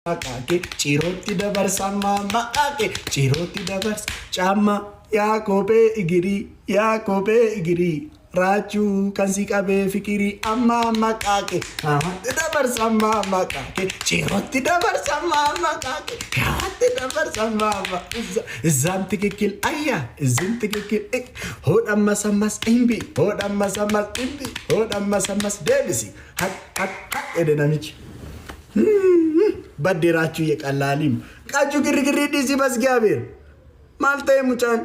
Maqaa kee cirootti dabarsa maqaa kee cirootti dabarsa caamma yaa kophee igirii yaa kophee igirii raachuu kan si qabee fikirii amma maqaa kee namatti dabarsa maqaa kee cirootti dabarsa maqaa kee namatti dabarsa እዛም ትክክል አያ እዚህም ትክክል ሆድ ammas imbi ሆድ ammas imbi ሆድ ammas deebisi haq haq haq jedhe namichi. Baddeeraachuu የቀላሊም qachu girgirrii dhiisii በእግዚአብሔር maal ta'e mucaan.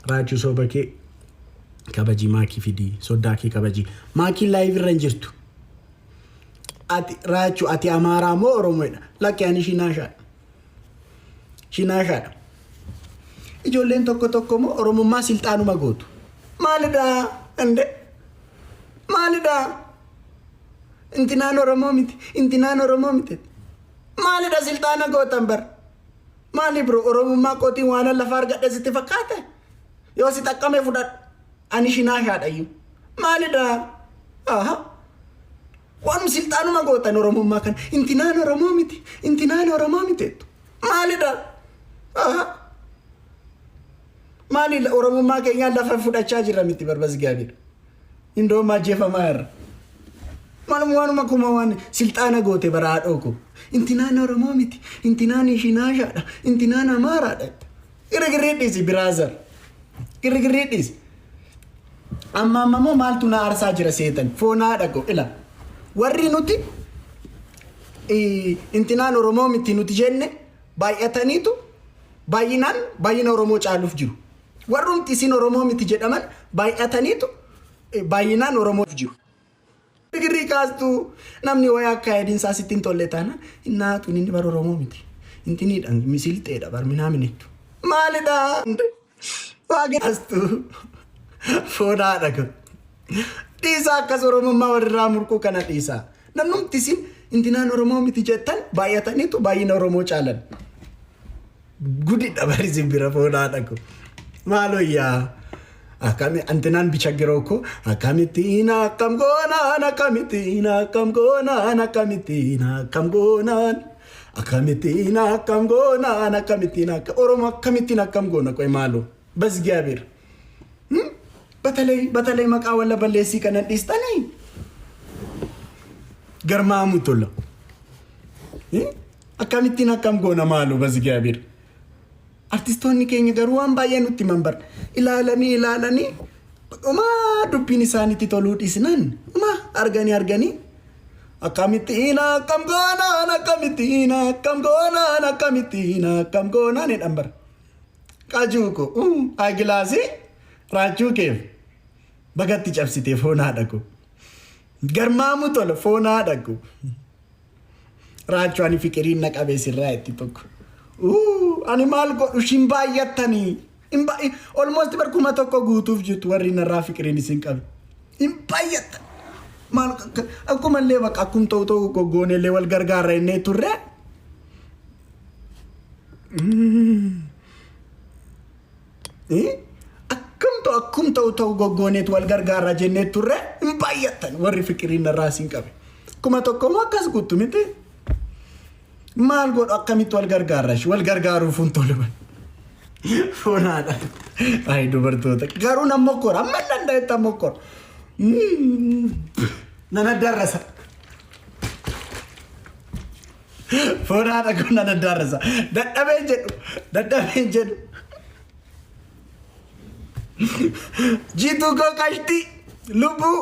Raachuu soba kee kabajii maakii fidii soddaa kee kabajii maakiin live irra hin jirtu. Ati Raachuu, ati Amaaraa moo Oromoodha? Lakki, ani Shinaashaadha. Shinaashaadha. Ijoolleen tokko tokko immoo Oromummaa silxaanuma gootu. Maalidha? Inde maalidha? Intinaan Oromoo miti. Intinaan Oromoo miti. Maalidha silxaana gootan bar? Maali bro, Oromummaa kootiin waan lafa argadhe sitti fakkaate? Yoo si xaqqame fudhadhu. Ani Shinaashaadha iyyuu. Maalidha? Aha. Waan silxaanuma gootan Oromummaa kana. Intinaan Oromoo miti. Intinaan Oromoo miti. Maalidha? Aha. Maali, Oromummaa keenyaan lafa fudhachaa jirra miti bar በእግዚአብሔር. Indoom ajjeefamaa irra. Maaluma waanuma kuma waan silxaana goote bara haadhoo koo. Intinaan Oromoo miti. Intinaan Shinaashaadha. Intinaan Amaaraadha. Girgirrii dhiisi, brother. Girgirrii dhiisi. Amma amma immoo maaltu na aarsaa jira seetan? Foon haadha koo ila. Warri nuti intinaan Oromoo miti nuti jenne baay'ataniitu baay'inaan baay'ina Oromoo caaluuf jiru. Warrumti isin Oromoo miti jedhaman baay'ataniitu baay'inaan Oromoof jiru. Girgirrii kaastuu namni wayaa akka isaa sitti hin tolle taanaan innaatuun inni bara Oromoo miti. Intiniidha misilxeedha bar minaaminettu. Maalidha? Kaastuu foon haadha kun. Dhiisaa, akkas Oromummaa walirraa murquu kana dhiisaa. Namnumti isin intinaan Oromoo miti jettan baay'ataniitu baay'ina Oromoo caalan. Gudidha bari simbira foon haadha kun. Maaloo yaa. Akkami antinaan bichaggiroo ko akkamittiin akkam goonaan, akkamittiin akkam goonaan, akkamittiin akkam goonaan, akkamittiin akkam goonaan, akkamittiin akka Oromoo akkamittiin akkam goona? ቆይ maaloo በእግዚአብሔር በተለይ በተለይ maqaa walla balleessii kanan dhiistanii garmaamu tola. Akkamittiin akkam goona maaloo በእግዚአብሔር? Artistoonni keenya garuu waan baay'ee nutti himan bar. Ilaalanii ilaalanii dhumaa dubbiin isaaniitti toluu dhiisnaan dhumaa arganii arganii akkamittiin akkam goonaan, akkamittiin akkam goonaan, akkamittiin akkam goonaan jedhan bar. Qajuu ko agilaasii raachuu keef bagatti cabsitee foon haadha ko. Garmaamu tola foon haadha ko. Raachuu ani fiqiriin na qabee sirraa itti tokko. Ani maal godhu ishiin baay'attanii. Almost bar 1000 guutuuf jirtu warri narraa fiqiriin isin qabe. Hin baay'attan. Maal akkumallee bakka akkum ta'u ta'u goggoonellee wal gargaarra innee turre. Akkam ta'u akkum ta'u ta'u goggooneetu wal gargaarra jennee turre, hin baay'attan warri fiqiriin narraa isin qabe. 1000 moo akkas guutu miti? Maal godhu, akkamitti wal gargaarra? Wal gargaaruuf hin tolu. Foonaadha. Ay dubartoota. Garuu nan mokkora. Amma danda'etti mokkora. Nan addaarrasa. Foonaadha kun nan addaarrasa. Dadhabeen jedhu. Dadhabeen jedhu. Jiituu koo qashtii lubbuu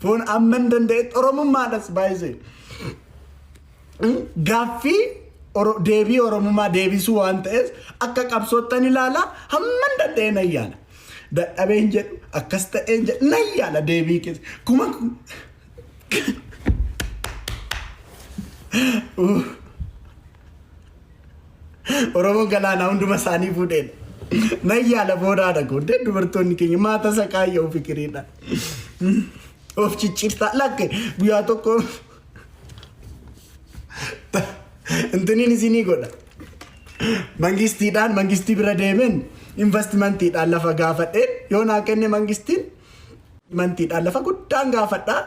foon amma hin danda'etti Oromummaadhas baay'isee. Gaaffii deebii Oromummaa deebisuu waan ta'eef akka qabsoottan ilaala, hamma hin danda'e nan yaala. Dadhabeen jedhu, akkas ta'een jedhu, nan yaala deebii keessa. Kuma Oromoon galaanaa hunduma isaanii fuudheen. Nan yaala boodaadha gooddee dubartoonni keenya maata saqaayyoo fikiriidha. Of ciccirtaa lakke guyyaa tokko. Intiniin isinii godha. Mangistiidhaan mangistii bira deemeen investmentiidhaan lafa gaafadheen yoo naa kenne mangistiin mantiidhaan lafa guddaan gaafadhaa.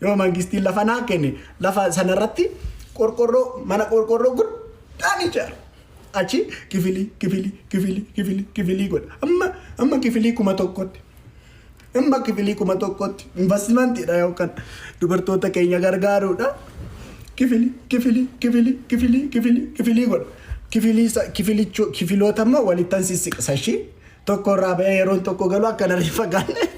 Yoo mangistiin lafa naa kenne lafa sanarratti qorqorroo mana qorqorroo guddaan ijaara. Achi kifilii kifilii kifilii kifilii kifilii godha. Amma amma kifilii 1000tti. Amma kifilii 1000tti investmentiidha yookaan dubartoota keenya gargaaruudha. Kifilii kifilii kifilii kifilii kifilii kifilii godha. Kifilii kifilichoo kifiloota immoo walittan sissiqsa ishii tokko irraa ba'ee yeroon tokko galu akka narra hin fagaanne.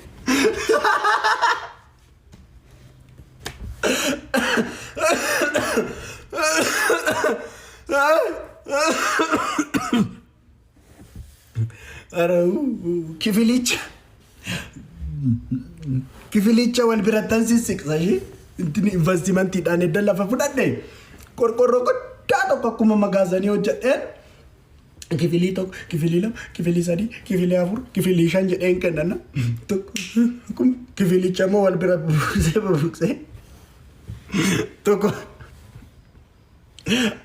Kifilicha kifilicha wal birattan sissiqsa ishee intini investimantiidhaan edda lafa fudhadhe qorqorroo guddaa tokko akkuma magaazanii hojjedheen kifilii tokko kifilii lama kifilii sadii kifilii afur kifilii shan jedheen kennana tokko akkuma kifilicha immoo wal bira bubuqsee bubuqsee tokko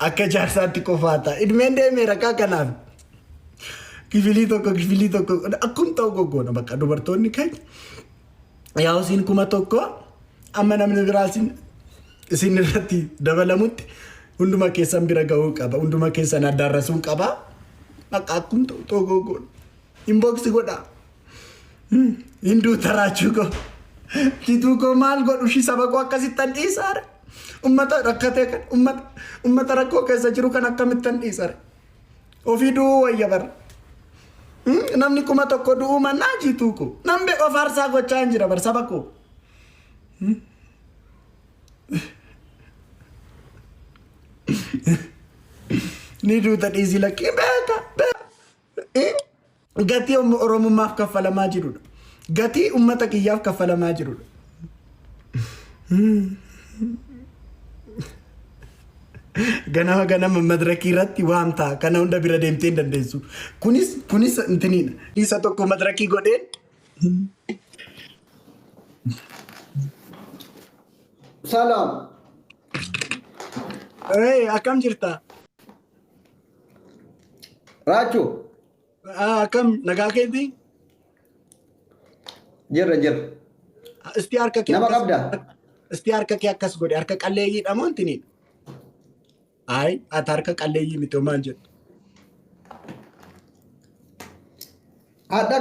akka jaarsaatti qofaa ta'a. Idmeen deemeera kaa kanaaf. Kifilii tokko kifilii tokko akkum ta'u goggoona bakka dubartoonni keenya. Yaa isiin 1000 amma namni biraa isin isin irratti dabalamutti hunduma keessan bira ga'uu qaba. Hunduma keessan addaarrasuu qaba. Bakka akkum ta'u ta'u goggoona. Inbox godhaa. Hinduu taraachuu koo. Jituu koo maal godhu ishii saba koo akkasittan dhiisaare. Ummata rakkatee kan ummata ummata rakkoo keessa jiru kan akkamittan dhiisaare. Ofii du'uu wayya bara. Namni 1000 du'uu mannaa jituu koo. Namni of aarsaa gochaa hin jira bar saba koo. Ni duuta dhiisii lakkii beeka beeka. Gatii Oromummaaf kaffalamaa jirudha. Gatii uummata kiyyaaf kaffalamaa jirudha. Ganama ganama madirakii irratti waamtaa kana hunda bira deemtee hin dandeessu. Kunis kunis intiniidha. Isa tokko madirakii godheen Salaam. Akkam jirta? Raachuu. Akkam nagaa keetii? Jirra jirra. Isti harka kee Nama akkas qabda? Isti harka kee akkas godhe harka qalleeyyiidha moo intiniidha? Ayi ati harka qalleeyyii miti homaan jettu. Hadha.